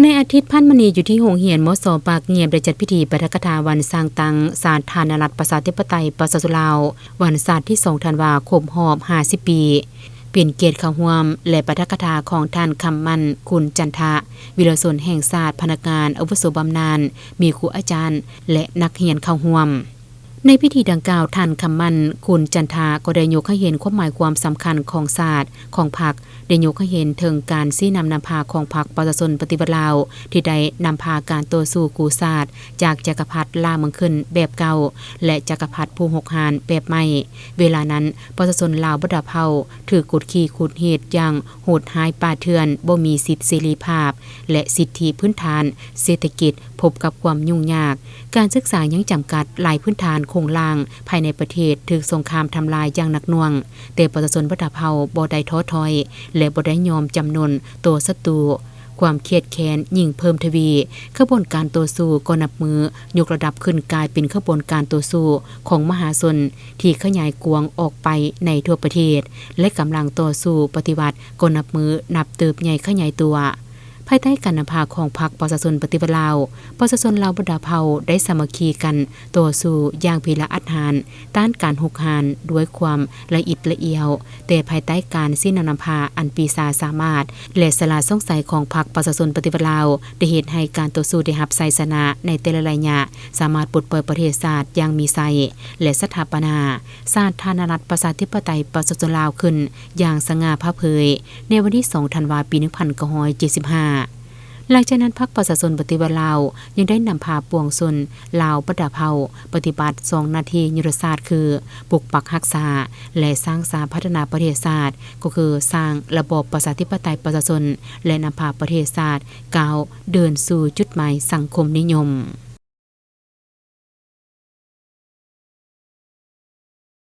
ໃນອາທິດຜ່ານມານີ້ ຢູ່ທີ່ໂຮງຮຽນ ມສ ປາກງຽມ ໄດ້ຈັດພິທີປາຖະກະຖາວັນສ້າງຕັ້ງສາທາລະນະລັດ ປະຊາທິປະໄຕ ປະຊາຊົນລາວ ວັນຊາດທີສອງ ທັນວາ ຄົບຮອບຫ້າສິບປີ ເປັນກຽດເຂົ້າຮ່ວມ ແລະ ປາຖະກະຖາຂອງທ່ານ ຄຳໝັ້ນ ຄຸນຈັນທະ ວິລະຊົນແຫ່ງຊາດ, ພະນັກງານອາວຸໂສບຳນານ, ມີຄູອາຈານ ແລະ ນັກຮຽນເຂົ້າຮ່ວມ. ໃນພິທີດັ່ງກ່າວ, ທ່ານ ຄຳໝັ້ນ ຄຸນຈັນທະ ກໍໄດ້ຍົກໃຫ້ເຫັນຄວາມໝາຍຄວາມສຳຄັນຂອງຊາດ, ຂອງພັກ, ໄດ້ຍົກໃຫ້ເຫັນເຖິງການຊີ້ນຳນຳພາຂອງພັກປະຊາຊົນປະຕິວັດລາວ ທີ່ໄດ້ນຳພາການຕໍ່ສູ້ກູ້ຊາດ ຈາກຈັກກະພັດລ່າເມືອງຂຶ້ນແບບເກົ່າ ແລະ ຈັກກະພັດຜູ້ຮຸກຮານແບບໃໝ່. ເວລານັ້ນ, ປະຊາຊົນລາວບັນດາເຜົ່າ ຖືກກົດຂີ່ຂູດຮີດຢ່າງໂຫດຮ້າຍປ່າເຖື່ອນ, ບໍ່ມີສິດເສລີພາບ ແລະ ສິດທິພື້ນຖານເສດຖະກິດ ພົບກັບຄວາມຫຍຸ້ງຍາກ. ການສຶກສາຍັງຈຳກັດ, ຫຼາຍພື້ນຖານໂຄງລ່າງພາຍໃນປະເທດຖືກສົງຄາມທຳລາຍຢ່າງໜັກໜ່ວງ, ແຕ່ປະຊາຊົນບັນດາເຜົ່າບໍ່ໄດ້ທໍ້ຖອຍ ແລະ ບໍ່ໄດ້ຍອມຈຳນົນຕໍ່ສັດຕູ. ຄວາມຄຽດແຄ້ນຍິ່ງເພີ່ມທະວີ, ຂະບວນການຕໍ່ສູ້ກໍນັບມື້ຍົກລະດັບຂຶ້ນກາຍເປັນຂະບວນການຕໍ່ສູ້ຂອງມະຫາຊົນທີ່ຂະຫຍາຍກວ້າງອອກໄປໃນທົ່ວປະເທດ ແລະ ກຳລັງຕໍ່ສູ້ປະຕິວັດກໍນັບມື້ນັບເຕີບໃຫຍ່ຂະຫຍາຍຕົວ. ພາຍໃຕ້ການນຳພາຂອງພັກປະຊາຊົນປະຕິວັດລາວ, ປະຊາຊົນລາວບັນດາເຜົ່າໄດ້ສາມັກຄີກັນຕໍ່ສູ້ຢ່າງພິລະອັດຫານ ຕ້ານການຮຸກຮານດ້ວຍຄວາມລະອິດລະອຽວ, ແຕ່ພາຍໃຕ້ການຊີ້ນຳນຳພາອັນປີຊາສາມາດ ແລະ ສະຫຼາດສ່ອງໃສຂອງພັກປະຊາຊົນປະຕິວັດລາວ ໄດ້ເຮັດໃຫ້ການຕໍ່ສູ້ໄດ້ຮັບໄຊຊະນະໃນແຕ່ລະໄລຍະ, ສາມາດປົດປ່ອຍປະເທດຊາດຢ່າງມີໄຊ ແລະ ສະຖາປະນາສາທາລະນະລັດປະຊາທິປະໄຕປະຊາຊົນລາວຂຶ້ນ ຢ່າງສະຫງ່າຜ່າເຜີຍ ໃນວັນທີສອງ ທັນວາ ປີໜຶ່ງພັນເກົ້າຮ້ອຍເຈັດສິບຫ້າ. ຫຼັງຈາກນັ້ນ, ພັກປະຊາຊົນປະຕິວັດລາວ ຍັງໄດ້ນຳພາປວງຊົນລາວບັນດາເຜົ່າ ປະຕິບັດສອງໜ້າທີ່ຍຸດທະສາດ ຄື ປົກປັກຮັກສາ ແລະ ສ້າງສາພັດທະນາປະເທດຊາດ, ກໍຄືສ້າງລະບອບປະຊາທິປະໄຕປະຊາຊົນ ແລະ ນຳພາປະເທດຊາດກ້າວເດີນສູ່ຈຸດໝາຍສັງຄົມນິຍົມ.